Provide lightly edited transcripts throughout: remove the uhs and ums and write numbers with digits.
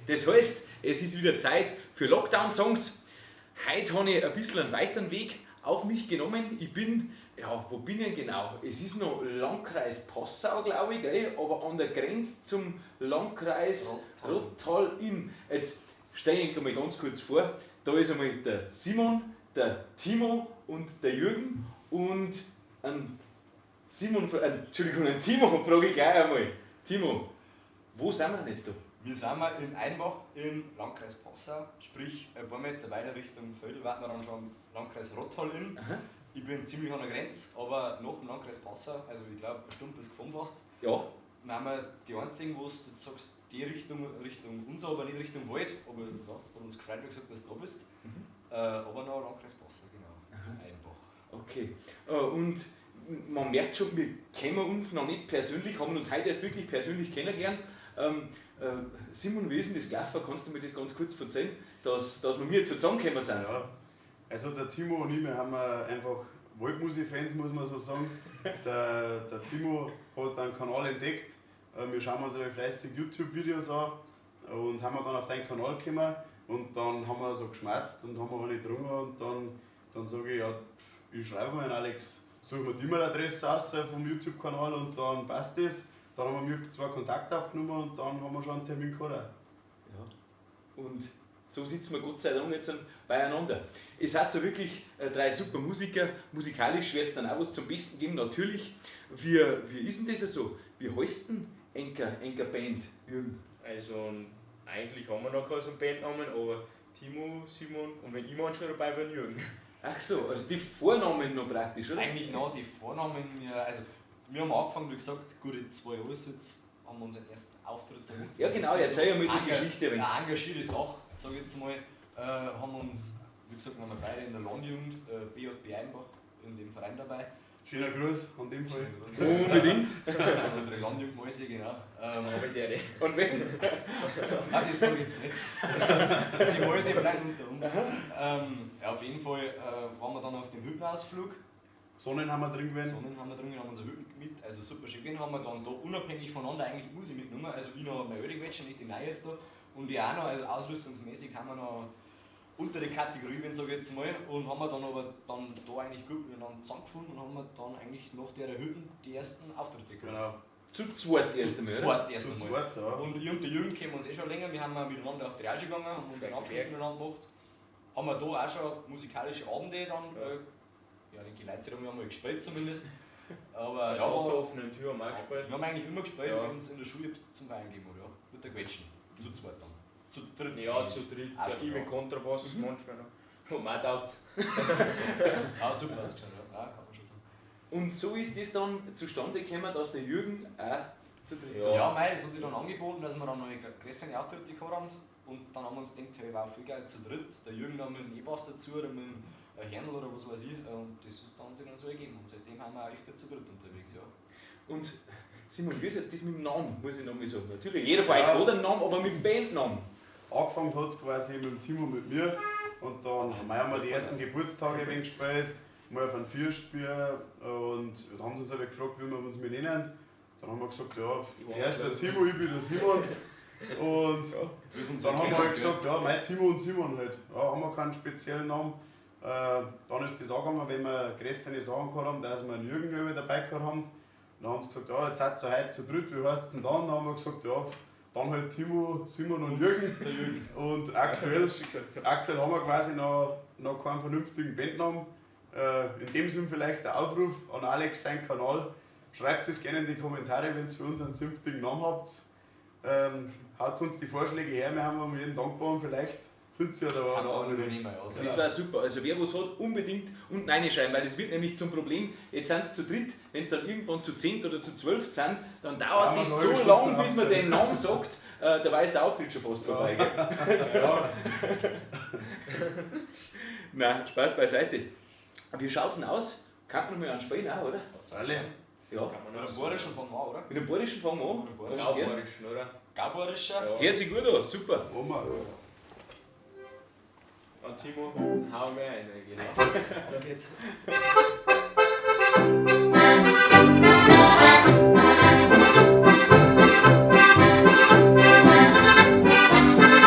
Das heißt, es ist wieder Zeit für Lockdown-Songs. Heute habe ich ein bisschen einen weiteren Weg auf mich genommen. Ich bin, ja, wo bin ich denn genau? Es ist noch Landkreis Passau, glaube ich, gell? Aber an der Grenze zum Landkreis Rottal-Inn. Jetzt stelle ich mal ganz kurz vor. Da ist einmal der Simon, der Timo und der Jürgen. Und ein Simon, Entschuldigung, ein Timo frage ich gleich einmal. Timo, wo sind wir denn jetzt da? Wir sind mal in Einbach im Landkreis Passau, sprich ein paar Meter weiter Richtung Vödel warten wir dann schon im Landkreis Rottal-Inn. Ich bin ziemlich an der Grenze, aber noch im Landkreis Passau, also ich glaube eine Stunde bis gefahren fast. Ja. Wir haben die einzigen, wo du sagst, die Richtung, Richtung uns, aber nicht Richtung Wald, aber ja, hat uns gefreut, wie gesagt, dass du da bist. Aber noch Landkreis Passau, genau. Aha. Einbach. Okay. Und man merkt schon, wir kennen uns noch nicht persönlich, haben uns heute erst wirklich persönlich kennengelernt. Simon, wie ist denn das gelaufen? Kannst du mir das ganz kurz erzählen, dass wir jetzt zusammengekommen sind? Ja, also der Timo und ich, wir haben einfach Waldmusik-Fans, muss man so sagen. Der Timo hat einen Kanal entdeckt. Wir schauen uns aber fleißig YouTube-Videos an und haben dann auf deinen Kanal gekommen und dann haben wir so geschmerzt und haben aber nicht getrunken und dann sage ich, ja, ich schreibe mal an Alex, suche mir die E-Mail-Adresse aus vom YouTube-Kanal und dann passt das. Dann haben wir zwei Kontakt aufgenommen und dann haben wir schon einen Termin gehabt. Ja. Und so sitzen wir Gott sei Dank jetzt beieinander. Es hat so wirklich drei super Musiker. Musikalisch wird es dann auch was zum Besten geben, natürlich. Wie ist denn das so? Wie heißt denn Enker Band, Jürgen? Also eigentlich haben wir noch keinen Bandnamen, aber Timo, Simon und wenn ich manchmal dabei bin, Jürgen. Ach so, also die Vornamen noch praktisch, oder? Eigentlich noch die Vornamen, ja, also wir haben angefangen, wie gesagt, gute 2 Jahre jetzt, haben wir unseren ersten Auftritt so gemacht. Ja genau, erzähl ja mal die Geschichte. Eine engagierte Sache, sag ich jetzt mal, haben uns, wie gesagt, waren wir beide in der Landjugend, BJB Einbach, in dem Verein dabei. Schöner Gruß an dem Fall. Unbedingt. Unsere Landjugendmäuse, genau. Aber der. Und wenn? Nein, das sag ich jetzt nicht. Die Mäuse bleiben unter uns. Ja, auf jeden Fall waren wir dann auf dem Hüttenausflug. Sonnen haben wir drin gewesen. Sonnen haben wir drin, haben unsere Hütten mit, also super schön gewesen, haben wir dann da unabhängig voneinander eigentlich Musik mitgenommen. Also ich noch meine alte Quetsche, nicht die neue jetzt da. Und ich auch noch, also ausrüstungsmäßig haben wir noch unter die Kategorie, wenn sag ich jetzt mal, und haben wir dann aber dann da eigentlich gut miteinander zusammengefunden und haben wir dann eigentlich nach der Hütten die ersten Auftritte gehabt. Genau. Zu zweit erst einmal, oder? Zu zweit erst einmal. Zu zweit, ja. Und ich und der Jürgen kennen uns eh schon länger, wir haben auch miteinander auf die Reise gegangen, haben unseren Abschluss miteinander gemacht. Haben wir da auch schon musikalische Abende dann, ja, die Leute haben wir einmal gespielt zumindest. Aber ja, vor der offenen Tür haben wir auch gespielt. Wir haben eigentlich immer gespielt, ja. wenn uns in der Schule zum Wein gegeben hat, ja. Mit der Quetschen. Zu zweit dann. Zu dritt. Ja, zu dritt. Ja, ich mit Kontrabass manchmal noch. Hat mir auch taugt. Ah, super ausgeschaut, ja. Ja, kann man schon sagen. Und so ist das dann zustande gekommen, dass der Jürgen auch zu dritt. Ja, ja mei, das hat sich dann angeboten, dass wir dann noch größere Auftritte gehabt haben. Und dann haben wir uns gedacht, hey, war voll geil zu dritt. Der Jürgen dann mit dem E-Bass dazu oder mit dem Hernl oder was weiß ich. Und das ist dann sich dann so ergeben. Und seitdem haben wir auch öfter zu dritt unterwegs, ja. Und Simon, wie ist jetzt das mit dem Namen, muss ich nochmal sagen. Natürlich, jeder von euch hat einen Namen, aber mit dem Bandnamen. Angefangen hat es quasi mit dem Timo, mit mir. Und dann haben wir die ersten Geburtstage ein wenig gespielt, mal auf ein Fürstbier. Und da haben sie uns halt gefragt, wie wir uns mit nennen. Dann haben wir gesagt, ja, er ist der Timo, ich bin der Simon. Und ja, dann haben wir halt gesagt, ja, mein Timo und Simon halt. Ja, haben wir keinen speziellen Namen. Dann ist das angegangen, wenn wir größere Sachen gehabt haben, dass wir einen Jürgen dabei gehabt haben. Dann haben sie gesagt, ja, jetzt seid ihr heute zu dritt, wie heißt es denn dann? Dann haben wir gesagt, ja, dann halt Timo, Simon und Jürgen. Der Jürgen. Und aktuell haben wir quasi noch keinen vernünftigen Bandnamen. In dem Sinn vielleicht der Aufruf an Alex, seinen Kanal. Schreibt es gerne in die Kommentare, wenn ihr für uns einen zünftigen Namen habt. Haut uns die Vorschläge her, wir haben um jeden dankbar und vielleicht findet ihr ja da auch einen. Also. Das war super. Also wer was hat, unbedingt unten reinschreiben, weil das wird nämlich zum Problem, jetzt sind es zu dritt, wenn es dann irgendwann zu 10 oder zu 12 sind, dann dauert das so lang, bis man den Namen sagt, da ist der Auftritt schon fast vorbei. Gell? Ja. Nein, Spaß beiseite. Wie schaut es denn aus? Kann man mal einen spielen auch, oder? Alle. Ja. Kann man Mit dem Bayerischen fangen wir an, oder? Mit dem Bayerischen fangen wir an. Mit dem Gaubayerischen, oder? Gaubayerischer. Ja. Hört sich gut an, super. Oma. Und Timo, hau mir eine, genau. Auf geht's. Thank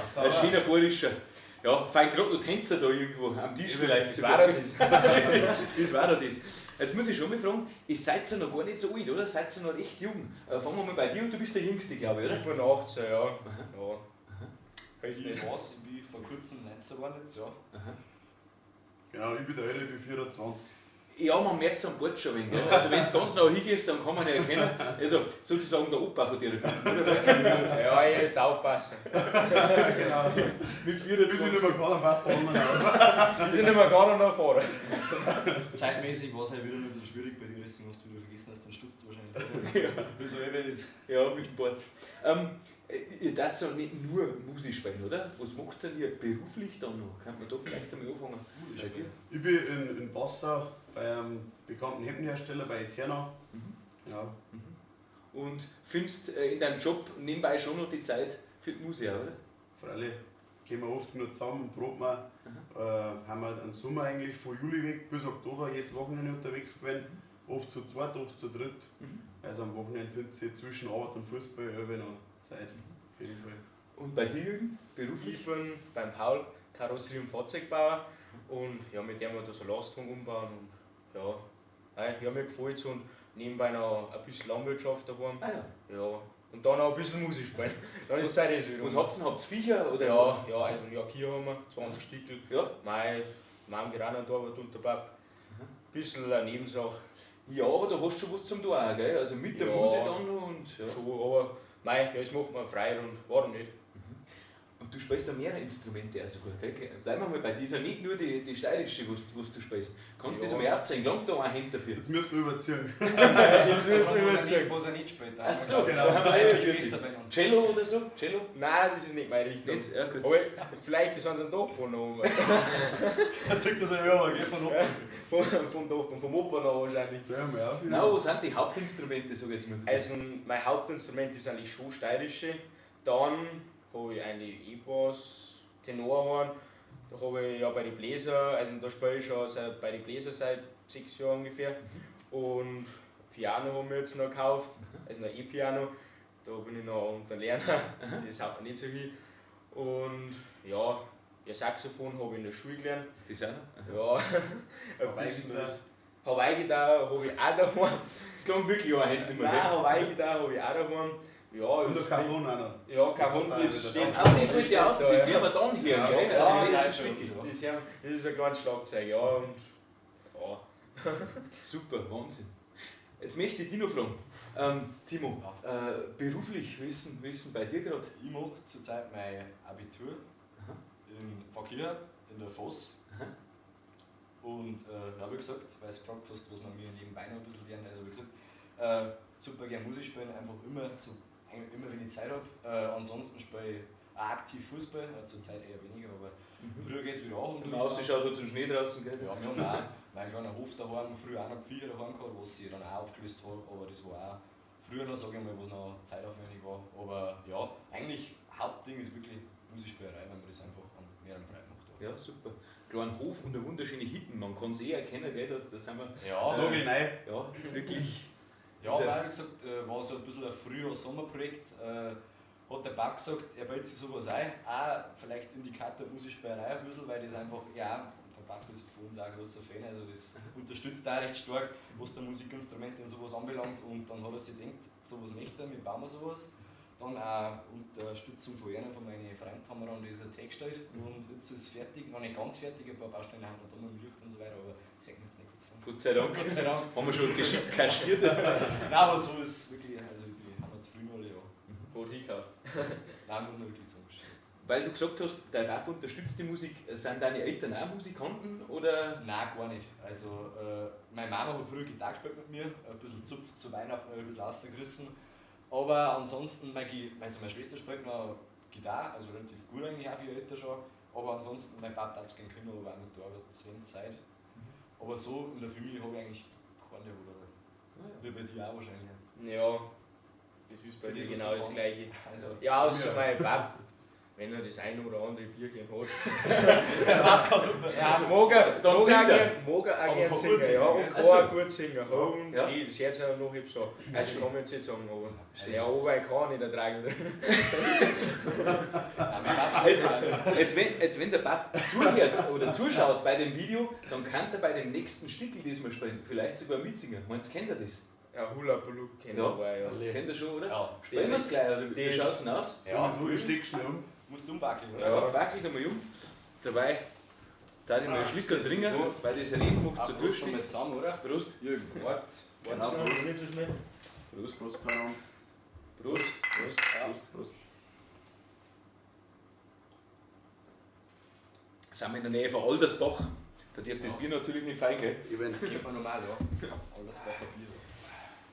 Ein schöner Bayerischer. Ja, fein gerade noch Tänzer da irgendwo am Tisch vielleicht. Das war das. Das war doch das. Jetzt muss ich schon mal fragen, ihr seid ja noch gar nicht so alt, oder? Seid ihr noch echt jung? Fangen wir mal bei dir an, du bist der Jüngste, glaube ich, oder? Ich bin 18, ja. Ja. Hilft Ich nicht. weiß, ich bin vor kurzem 19 geworden jetzt, ja. Genau, ich bin der Ältere, ich bin 24. Ja, man merkt es am Bart schon ein wenig. Gell? Also wenn du ganz nah hingehst, dann kann man ihn erkennen. Also sozusagen der Opa von dir. Ja, ihr müsst aufpassen. Genau. Mit Bis ich nicht 24. mehr kann, dann passt der andere auf. Wir sind immer gerade noch vorne. Zeitmäßig war es halt wieder ein bisschen schwierig bei dir, deswegen hast du wieder vergessen, dass du den stutzt wahrscheinlich. Ja. Wie so eben ist. Ja, mit dem Bart. Ihr darf ja nicht nur Musik spielen, oder? Was macht ihr denn hier beruflich dann noch? Kann man da vielleicht einmal anfangen? Bei dir? Ich bin in Passau bei einem bekannten Hemdenhersteller, bei Eterna. Genau. Und findest in deinem Job nebenbei schon noch die Zeit für die Musik, oder? Freilich gehen wir oft nur zusammen und proben wir. Haben wir einen Sommer eigentlich von Juli weg bis Oktober, jedes Wochenende unterwegs gewesen. Oft zu zweit, oft zu dritt. Also am Wochenende findet sich zwischen Arbeit und Fußball irgendwie noch Zeit. Auf jeden Fall. Und bei dir, Jürgen? Beruflich? Ich bin beim Paul, Karosserie- und Fahrzeugbauer. Und ja, mit dem wir da so Lastwagen umbauen. Und ja, nein, ja, mir gefällt es und nebenbei noch ein bisschen Landwirtschaft daheim. Ah ja. Ja, und dann auch ein bisschen Musik spielen. Dann ist es halt eh schon wieder Was um. habt ihr denn? Habt ihr Viecher? Oder? Ja, ja, also ja, Kühe haben wir, 20 Stückel. Ja. Meine Mom geht auch noch da, aber unter Pap. Bisschen eine Nebensache. Ja, aber da hast du schon was zum tun auch, gell? Also mit der Ja. Musik dann noch und. Ja. Schon, aber mei, ja, es macht mir frei und warum nicht? Und du spielst da mehrere Instrumente auch sogar, gell? Bleiben wir mal bei dieser, nicht nur die steirische, was du spielst. Kannst du Ja. das mal aufzeigen? Langt da ein Hand dafür? Jetzt müssen wir überziehen. Jetzt müssen wir Was überziehen. er nicht spielt. Ach so, genau. Da haben wir Zeitlich eh besser beieinander. Cello oder so? Cello? Nein, das ist nicht meine Richtung. Jetzt, ja, gut. Aber vielleicht sind sie am Dachboden noch oben. Er zeigt das ja immer, gell, von oben. Vom Dachboden, vom Opa noch wahrscheinlich. Jetzt hören wir auf. Nein, was sind die Hauptinstrumente, sag ich jetzt mal? Also mein Hauptinstrument ist eigentlich schon steirische. Dann habe ich eigentlich E-Bass, Tenorhorn. Da habe ich ja bei den Bläser, also da spiele ich schon seit, bei den Bläser seit 6 Jahren ungefähr. Und Piano haben wir jetzt noch gekauft, also noch E-Piano. Da bin ich noch unter Lernen, das haut mir nicht so hin. Und ja, ja, Saxophon habe ich in der Schule gelernt. Das auch noch? Ja, ein bisschen Hawaii-Gitarre. was. Hawaii-Gitarre habe ich auch daheim. Das klang wirklich auch ein Hand nicht mehr. Nein, gell? Hawaii-Gitarre habe ich auch daheim. Ja, Und der das- Cajon auch noch. Ja, Das Cajon, hast du auch das wieder steht da. Ach, das wollte ich aus, da, das ja. werden wir dann hier. Ja, gell? ja, Also, das das ist ist wichtig. Das ist, ja, das ist ein kleines Schlagzeug, ja. Und, ja. Super, Wahnsinn. Jetzt möchte ich dich noch fragen. Timo, beruflich, wie ist denn bei dir gerade? Ich mache zurzeit mein Abitur in Verkehr, in der Voss. Und ja, wie gesagt, weil du gefragt hast, was man mir nebenbei noch ein bisschen lernt, also wie gesagt, super gern Musik spielen, einfach immer, so, immer wenn ich Zeit habe. Ansonsten spiele ich auch aktiv Fußball, zurzeit eher weniger, aber früher geht es wieder auch. Wenn man rausschaut, hat es einen Schnee draußen, gell? Ja, wir haben auch meinen kleinen Hof daheim, früher auch noch Viecher daheim gehabt, was sie dann auch aufgelöst hat, aber das war auch früher noch, sage ich mal, wo es noch zeitaufwendig war. Aber ja, eigentlich Hauptding ist wirklich Musikspielerei, weil man das einfach an mehreren frei macht. Ja, super. Kleinen Hof und eine wunderschöne Hitten, man kann es eh erkennen, gell? Das sind wir, Ja, Nagelneu. ja, wirklich. ja, Ist ja- weil, wie gesagt, war so ein bisschen ein Frühjahr-Sommerprojekt. Hat der Pap gesagt, er baut sich sowas ein, auch vielleicht Indikator Musikspielerei ein bisschen, weil das einfach, ja, der Pap ist von uns auch ein großer Fan, also das unterstützt auch recht stark, was der Musikinstrumente und sowas anbelangt. Und dann hat er sich gedacht, sowas möchte er, wir bauen wir sowas. Dann auch Unterstützung von einer von meinen Freunden haben wir dann das hergestellt und jetzt ist es fertig, noch nicht ganz fertig, ein paar Baustellen haben noch da mit dem Licht und so weiter, aber das sieht man jetzt nicht kurz dran. Gott sei Dank. Gott sei Dank. Haben wir schon geschickt kaschiert. Nein, aber so ist wirklich, also ich bin, haben wir zufrieden alle, ja. Hat hingehauen. Nein, muss man wirklich sagen. Weil du gesagt hast, dein Papa unterstützt die Musik. Sind deine Eltern auch Musikanten? Oder? Nein, gar nicht. Also, meine Mama hat früher Gitarre gespielt mit mir, ein bisschen zupft zu Weihnachten, ein bisschen rausgerissen. Aber ansonsten, meine Schwester spielt noch Gitarre, also relativ gut eigentlich auch für ihr Alter schon. Aber ansonsten, mein Papa hat es gern können, aber auch nicht da, aber zu wenig Zeit. Aber so in der Familie habe ich eigentlich keinen, der oder wie bei dir auch wahrscheinlich. Ja, das ist bei Für mir das, was genau du das kannst. Gleiche. Also, Ja, außer Ja. mein Pap, wenn er das ein oder andere Bierchen hat. Ja, super. Ja, mag er, Dann mag singt er er. gern, mag er auch Aber gern kann singen, gut singen, ja, und gell? kann Also. auch gut singen. Und Ja. schön, das hört sich auch noch hübsch an. Also kann man jetzt nicht sagen, aber Schön. ja, aber ich kann nicht ertragen. Jetzt, wenn der Bab zuhört oder zuschaut bei dem Video, dann kann er bei dem nächsten Stickel, das wir spielen, vielleicht sogar mitsingen. Meinst du, kennt er das? Ja, Hula Baloo kennt Ja. er, ja. Kennt er schon, oder? Ja. Spielen wir es gleich, oder wie Das- schaut es denn aus? Ja. So, ich steck schnell um. Musst du umwackeln, oder? Ja, wackelt einmal um. Dabei da ich mal einen Schluck trinken, weil das Reden macht so Prost durstig. mal zusammen, oder? Prost. Jürgen. Warte, Genau, warte noch, Prost. nicht so schnell. Prost. Prost beieinander. Prost. Prost. Ja. Prost, Prost. Sind wir in der Nähe von Aldersbach. Da darf das Bier natürlich nicht fein, gell? Eben. Geht man normal, ja. Alles Bacher Bier.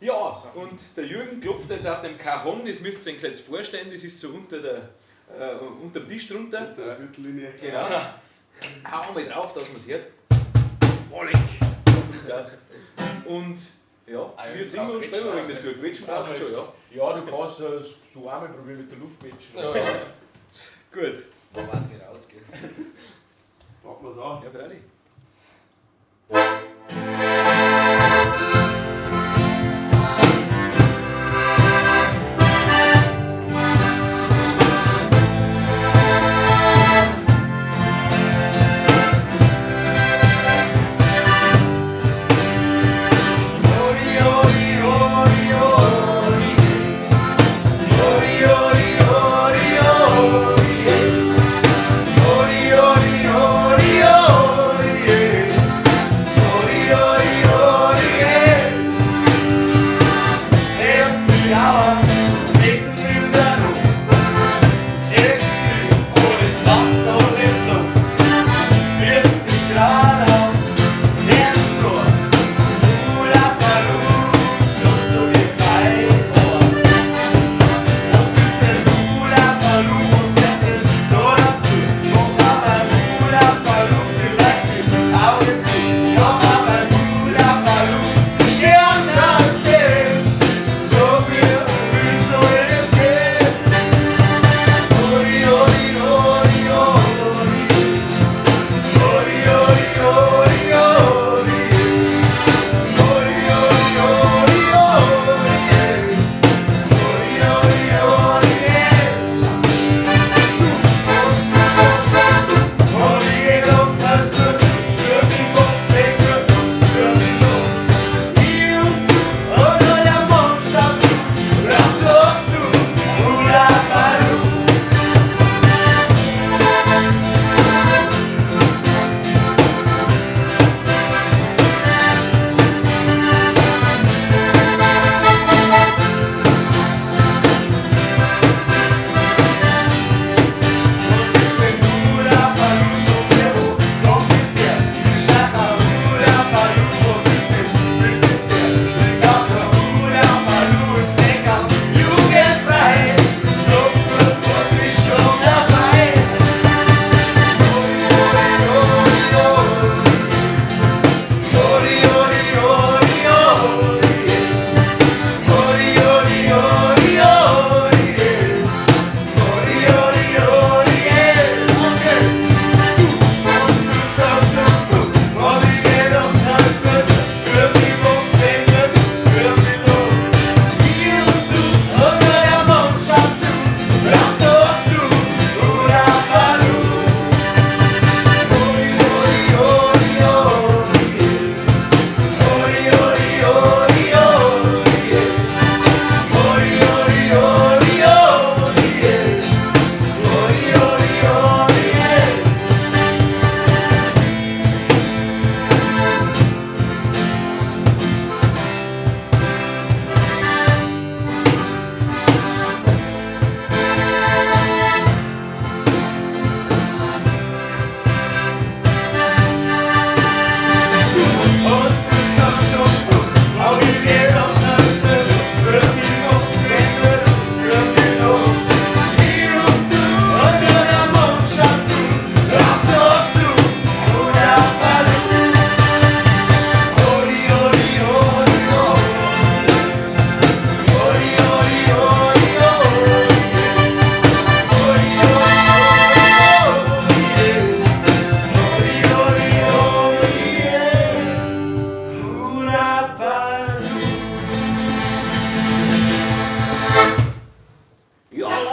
Ja, und der Jürgen klopft jetzt auf dem Cajon, das müsst ihr euch jetzt vorstellen, das ist so unter der, unterm Tisch drunter. Mit der Gürtellinie. Genau. Hau mal drauf, dass man es hört. Oleg! Ja. Und ja, Ah, ja, wir singen auch und spielen ein wenig quetschen dazu. Quetschen brauchst du schon, ja. Ja, du kannst das so einmal probieren mit der Luftquetschen. Ja, ja. Gut. Da war es nicht rausgehen. Packen wir's an. Ja, freilich. Ori, ori, ori, ori,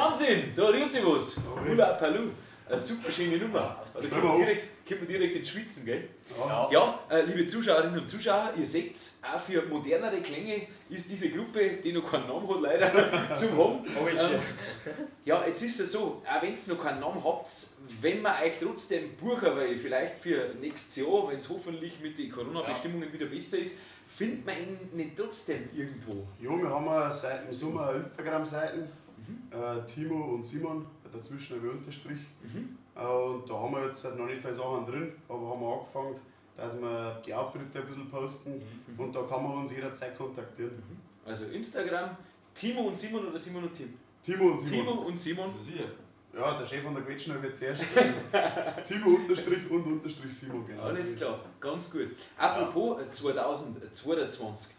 Wahnsinn, da rührt sich was. Hula Palu. Eine super schöne Nummer. Da kommt man direkt ins Schwitzen, gell? Ja, ja, liebe Zuschauerinnen und Zuschauer, ihr seht, auch für modernere Klänge ist diese Gruppe, die noch keinen Namen hat, leider zum haben. Ja, jetzt ist es so, auch wenn ihr noch keinen Namen habt, wenn man euch trotzdem buchen will, vielleicht für nächstes Jahr, wenn es hoffentlich mit den Corona-Bestimmungen wieder besser ist, findet man ihn nicht trotzdem irgendwo? Ja, wir haben seit dem Sommer Instagram-Seiten, Timo und Simon, dazwischen ein Unterstrich. Und da haben wir jetzt halt noch nicht viele Sachen drin, aber haben wir angefangen, dass wir die Auftritte ein bisschen posten und da kann man uns jederzeit kontaktieren. Also Instagram, Timo und Simon oder Simon und Tim? Timo und Simon. Timo und Simon. Das ist ihr. Ja, der Chef von der Quetschner wird zuerst. Timo unterstrich und unterstrich Simon. Genau. Alles klar, ganz gut. Apropos 2022.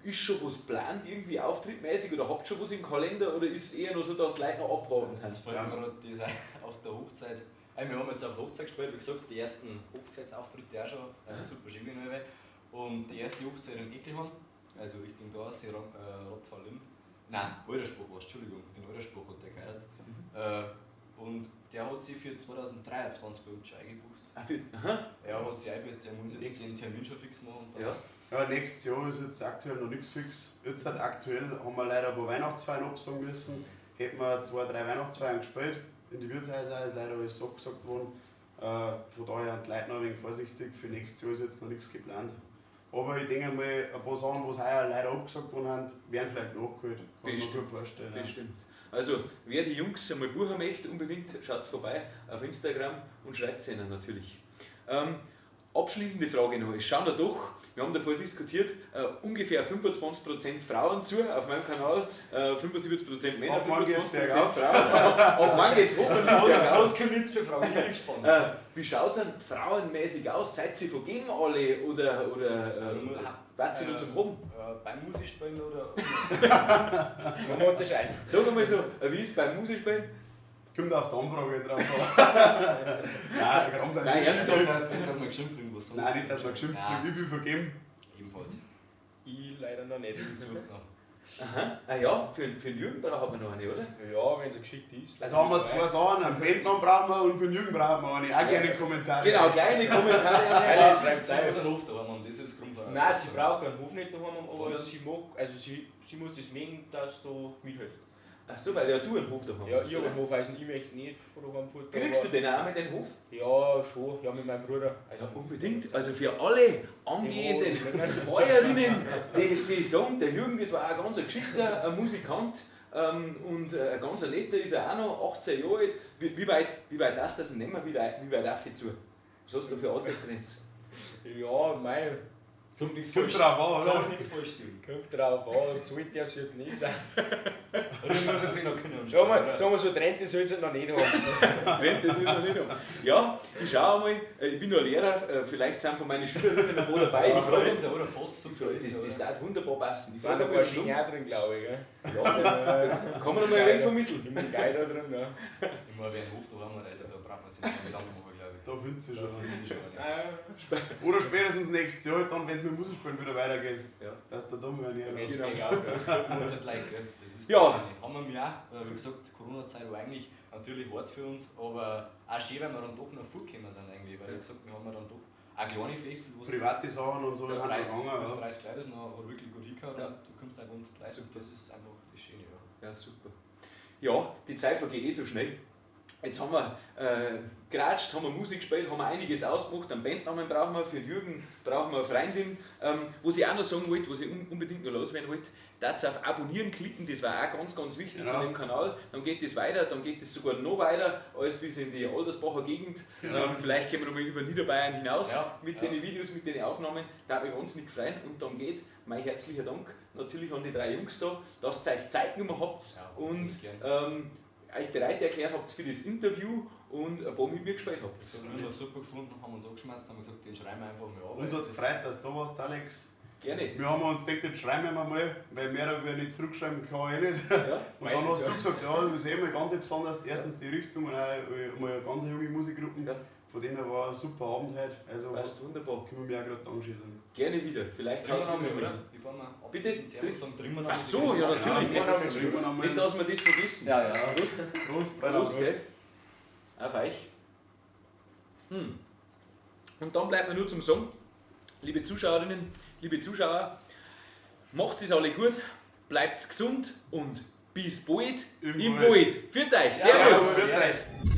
Ist schon was geplant, irgendwie auftrittmäßig, oder habt ihr schon was im Kalender, oder ist es eher noch so, dass die Leute noch abwarten? Das fällt mir gerade das auf der Hochzeit. Wir haben jetzt auf der Hochzeit gespielt, wie gesagt, die ersten Hochzeitsauftritte auch schon, super schön gewesen. Und die erste Hochzeit in Eckelheim, also Richtung da, Rottweil. Nein, Aldersbach war es, Entschuldigung, in Aldersbach hat der geheiratet. Und der hat sich für 2023 bei uns schon eingebucht. Er hat sich eingebucht, der muss jetzt den Termin schon fix machen. Und dann ja. Ja, nächstes Jahr ist jetzt aktuell noch nichts fix. Jetzt halt aktuell haben wir leider ein paar Weihnachtsfeiern absagen müssen. Hätten wir 2, 3 Weihnachtsfeiern gespielt. In die Wirtshäuser ist leider alles abgesagt worden. Von daher sind die Leute noch ein wenig vorsichtig. Für nächstes Jahr ist jetzt noch nichts geplant. Aber ich denke mal, ein paar Sachen, die heuer leider abgesagt worden sind, werden vielleicht nachgeholt. Kann ich mir gut vorstellen. Bestimmt. Also, wer die Jungs einmal buchen möchte, unbedingt, schaut vorbei auf Instagram und schreibt es ihnen natürlich. Abschließende Frage noch. Es schauen da doch, wir haben davor diskutiert, ungefähr 25% Frauen zu auf meinem Kanal, 75% Männer, 25% Frauen. Ab wann geht's hoffentlich bergauf? Was kommt jetzt für Frauen? Ich bin gespannt. Wie schaut's denn frauenmäßig aus? Seid ihr vergeben alle oder wart ihr nur zum Hoben? Beim Musikspielen oder? Man unterscheiden. Sag mal so, wie ist es beim Musikspielen? Kommt auf die Anfrage drauf an. Nein, nein, ernsthaft. Dass wir geschimpft kriegen, was Nein, nicht, dass wir geschimpft kriegen. Ich bin vergeben. Ebenfalls. Ich leider noch nicht. Ich suche noch. Aha. Ah ja, für den Jürgen brauchen wir noch eine, oder? Ja, wenn es geschickt ist. Also haben wir zwei Sachen, einen Bandnamen brauchen wir und für den Jürgen brauchen wir eine. Auch gerne Kommentare. Genau, kleine Kommentare. Ja, schreibt Sie muss einen Hof daheim haben, das ist Grundvoraussetzung. Nein, sie braucht keinen Hof nicht daheim haben, aber sie mag, also sie muss das mögen, dass da mithilft. Ach so, weil ja du einen Hof daheim ja, hast. Ja, ich habe einen Hof, also ich möchte nicht von daheim fort. Kriegst du den auch mit dem Hof? Ja, schon, ja, mit meinem Bruder. Also ja, unbedingt. Also für alle angehenden Bäuerinnen, die sagen, der Jürgen, das war auch ein ganz geschickter ein Musikant und ein ganz netter ist er auch noch, 18 Jahre alt. Wie weit darfst du das nehmen? Wie weit darf ich zu? Was hast du da für Altersgrenze? Ja, mei. Sag nichts Kommt falsch. drauf an, oder? Sag nichts falsch, Jürgen. Kommt drauf an, so alt darf es jetzt nicht sein. Oder muss er sich noch können. Sagen wir so, die Rente soll es noch nicht haben. Rente soll es noch nicht haben. Ja, ich schaue mal, ich bin noch Lehrer, vielleicht sind von meinen Schülerinnen ein paar dabei. So Freunde, oder? Fast so Freunde. Das darf wunderbar passen. Ich war da ein paar Schöne auch drin, glaube ich. Gell? Ja, kann man noch mal ein wenig vermitteln. Ich bin geil da drin, ja. Ich meine, wer einen Hof da haben, also da braucht man sich nicht Gedanken machen, glaube ich. Da findet sich schon. Ja. Oder spätestens nächstes Jahr, dann, wenn es mit dem Musikspielen wieder weitergeht. Ja. Dass der da mal näher Genau. Das ist ja. das Schöne. Haben wir mir auch, wie gesagt, Corona-Zeit war eigentlich natürlich hart für uns, aber auch schön, weil wir dann doch noch vorgekommen sind eigentlich, weil, wie gesagt, wir haben ja dann doch auch kleine Feste, wo private Sachen und so, ja, 30, gegangen, bis ja. 30 Leute sind, hat wirklich gut hingehauen Ja. und du kommst einfach unter die Leute und das ist einfach das Schöne. Ja, ja, super. Ja, die Zeit vergeht eh so schnell. Jetzt haben wir geratscht, haben wir Musik gespielt, haben wir einiges ausgemacht. Einen Bandnamen brauchen wir, für Jürgen brauchen wir eine Freundin. Was ich auch noch sagen wollte, was ich unbedingt noch loswerden wollte, dazu auf Abonnieren klicken, das war auch ganz, ganz wichtig genau. von dem Kanal. Dann geht das weiter, dann geht das sogar noch weiter, als bis in die Aldersbacher Gegend. Genau. Vielleicht kommen wir noch mal über Niederbayern hinaus ja, mit den Videos, mit den Aufnahmen. Da würde ich uns nicht freuen. Und dann geht mein herzlicher Dank natürlich an die drei Jungs da, dass ihr euch Zeit genommen habt und euch bereit erklärt habt für das Interview und ein paar mit mir gespielt habt. Das haben wir super gefunden, haben uns angeschmerzt, haben gesagt, den schreiben wir einfach mal an. Uns hat es gefreut, dass du da warst, Alex. Gerne. Wir haben uns gedacht, jetzt schreiben wir mal, weil mehr als nicht zurückschreiben kann ich nicht. Ja, und dann hast du gesagt, ja, du bist eh mal ganz besonders, erstens die Richtung und auch mal eine ganz junge Musikgruppe. Ja. Von dem her war ein super Abend heute. Also Passt wunderbar. können wir mir auch gerade Dankeschön sagen. Gerne wieder. Vielleicht Trinken haut's wir noch wieder mal, oder? oder? Bevor wir Bitte? abschließend Servus sagen, trinken wir noch Ach mal. so, ja, natürlich. Ja, Trinken wir noch mal. Nicht, dass wir das vergessen. Ja, ja. Prost. Prost, Prost, gell? Auf euch. Und dann bleibt mir nur zum Sagen, liebe Zuschauerinnen, liebe Zuschauer, macht es alle gut, bleibt gesund und bis bald Im im Wald. Wald. Pfiat euch, Servus! Servus.